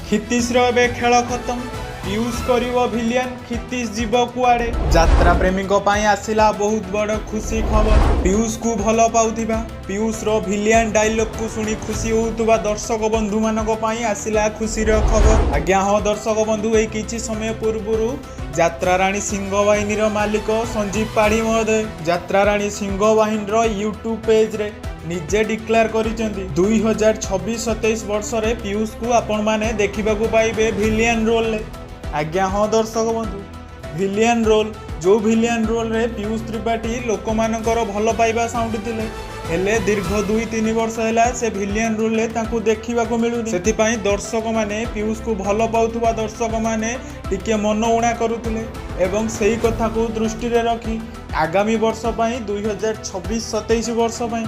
କ୍ଷିତିଶର ଏବେ ଖେଳ ଖତମ। ପିୟୁଷ କରିବ ଭିଲିଆନ, କ୍ଷିତିଶ ଯିବ କୁଆଡ଼େ? ଯାତ୍ରା ପ୍ରେମୀଙ୍କ ପାଇଁ ଆସିଲା ବହୁତ ବଡ଼ ଖୁସି ଖବର। ପିୟୁଷକୁ ଭଲ ପାଉଥିବା, ପିୟୁଷର ଭିଲିଆନ ଡାଇଲଗକୁ ଶୁଣି ଖୁସି ହେଉଥିବା ଦର୍ଶକ ବନ୍ଧୁମାନଙ୍କ ପାଇଁ ଆସିଲା ଖୁସିର ଖବର। ଆଜ୍ଞା ହଁ ଦର୍ଶକ ବନ୍ଧୁ, ଏଇ କିଛି ସମୟ ପୂର୍ବରୁ ଯାତ୍ରା ରାଣୀ ସିଂହବାହିନୀର ମାଲିକ ସଞ୍ଜୀବ ପାଢ଼ୀ ମହୋଦୟ ଯାତ୍ରା ରାଣୀ ସିଂହବାହିନୀର ୟୁଟ୍ୟୁବ ପେଜରେ ନିଜେ ଡିକ୍ଲେୟାର କରିଛନ୍ତି, 2026-27 ବର୍ଷରେ ପିୟୁଷକୁ ଆପଣମାନେ ଦେଖିବାକୁ ପାଇବେ ଭିଲିଆନ ରୋଲରେ। ଆଜ୍ଞା ହଁ ଦର୍ଶକ ବନ୍ଧୁ, ଭିଲିଆନ ରୋଲ, ଯେଉଁ ଭିଲିଆନ ରୋଲରେ ପିୟୁଷ ତ୍ରିପାଠୀ ଲୋକମାନଙ୍କର ଭଲ ପାଇବା ସାଉଁଟିଥିଲେ। ହେଲେ ଦୀର୍ଘ 2-3 ବର୍ଷ ହେଲା ସେ ଭିଲିଆନ ରୋଲରେ ତାଙ୍କୁ ଦେଖିବାକୁ ମିଳୁନି। ସେଥିପାଇଁ ଦର୍ଶକମାନେ, ପିୟୁଷକୁ ଭଲ ପାଉଥିବା ଦର୍ଶକମାନେ ଟିକେ ମନ ଉଣା କରୁଥିଲେ ଏବଂ ସେଇ କଥାକୁ ଦୃଷ୍ଟିରେ ରଖି ଆଗାମୀ ବର୍ଷ ପାଇଁ, 2026-27 ବର୍ଷ ପାଇଁ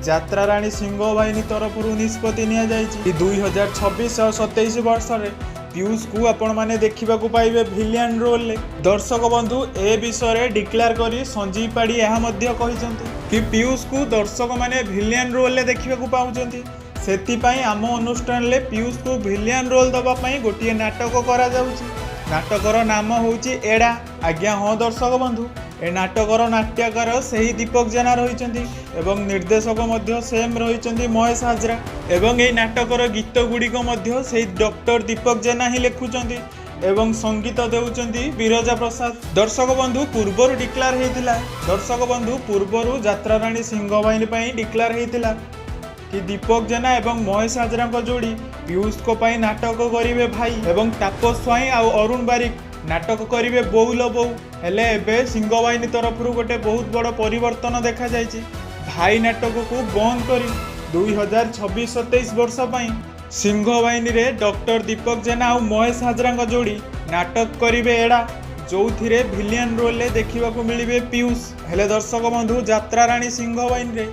ଯାତ୍ରା ରାଣୀ ସିଂହବାହିନୀ ତରଫରୁ ନିଷ୍ପତ୍ତି ନିଆଯାଇଛି କି 2026 ଆଉ 27 ବର୍ଷରେ ପିୟୁଷକୁ ଆପଣମାନେ ଦେଖିବାକୁ ପାଇବେ ଭିଲିଆନ ରୋଲରେ। ଦର୍ଶକ ବନ୍ଧୁ, ଏ ବିଷୟରେ ଡିକ୍ଲେୟାର କରି ସଞ୍ଜୀବ ପାଢ଼ୀ ଏହା ମଧ୍ୟ କହିଛନ୍ତି କି ପିୟୁଷକୁ ଦର୍ଶକମାନେ ଭିଲିଆନ ରୋଲରେ ଦେଖିବାକୁ ପାଉଛନ୍ତି, ସେଥିପାଇଁ ଆମ ଅନୁଷ୍ଠାନରେ ପିୟୁଷକୁ ଭିଲିଆନ ରୋଲ ଦେବା ପାଇଁ ଗୋଟିଏ ନାଟକ କରାଯାଉଛି। ନାଟକର ନାମ ହେଉଛି ଏଡ଼ା। ଆଜ୍ଞା ହଁ ଦର୍ଶକ ବନ୍ଧୁ, ଏ ନାଟକର ନାଟ୍ୟକାର ସେହି ଦୀପକ ଜେନା ରହିଛନ୍ତି ଏବଂ ନିର୍ଦ୍ଦେଶକ ମଧ୍ୟ ସେମ୍ ରହିଛନ୍ତି ମହେଶ ହାଜରା ଏବଂ ଏଇ ନାଟକର ଗୀତ ଗୁଡ଼ିକ ମଧ୍ୟ ସେଇ ଡକ୍ଟର ଦୀପକ ଜେନା ହିଁ ଲେଖୁଛନ୍ତି ଏବଂ ସଙ୍ଗୀତ ଦେଉଛନ୍ତି ବିରଜା ପ୍ରସାଦ। ଦର୍ଶକ ବନ୍ଧୁ, ପୂର୍ବରୁ ଡିକ୍ଲେୟାର ହେଇଥିଲା, ଦର୍ଶକ ବନ୍ଧୁ, ପୂର୍ବରୁ ଯାତ୍ରାରାଣୀ ସିଂହବାହିନୀ ପାଇଁ ଡିକ୍ଲେୟାର ହେଇଥିଲା କି ଦୀପକ ଜେନା ଏବଂ ମହେଶ ହାଜରାଙ୍କ ଯୋଡ଼ି ପିୟୁଷଙ୍କ ପାଇଁ ନାଟକ କରିବେ ଭାଇ ଏବଂ ତାପସ ସ୍ୱାଇଁ ଆଉ ଅରୁଣ ବାରିକ ନାଟକ କରିବେ ବୋଉଲ ବୋଉ। ହେଲେ ଏବେ ସିଂହବାହିନୀ ତରଫରୁ ଗୋଟେ ବହୁତ ବଡ଼ ପରିବର୍ତ୍ତନ ଦେଖାଯାଇଛି। ଭାଇ ନାଟକକୁ ବନ୍ଦ କରି 2026-27 ବର୍ଷ ପାଇଁ ସିଂହବାହିନୀରେ ଡକ୍ଟର ଦୀପକ ଜେନା ଆଉ ମହେଶ ହାଜରାଙ୍କ ଯୋଡ଼ି ନାଟକ କରିବେ ଏଡ଼ା, ଯୋଉଥିରେ ଭିଲିଆନ ରୋଲରେ ଦେଖିବାକୁ ମିଳିବେ ପିୟୁଷ। ହେଲେ ଦର୍ଶକ ବନ୍ଧୁ, ଯାତ୍ରା ରାଣୀ ସିଂହବାହିନୀରେ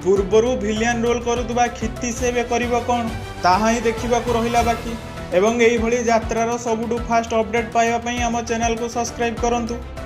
ପୂର୍ବରୁ ଭିଲିଆନ ରୋଲ କରୁଥିବା କ୍ଷିତିଶ ଏବେ କରିବ କ'ଣ, ତାହା ହିଁ ଦେଖିବାକୁ ରହିଲା ବାକି। ଏବଂ ଏଇଭଳି ଯାତ୍ରାର ସବୁଠୁ ଫାଷ୍ଟ ଅପଡେଟ୍ ପାଇବା ପାଇଁ ଆମ ଚ୍ୟାନେଲକୁ ସବସ୍କ୍ରାଇବ୍ କରନ୍ତୁ।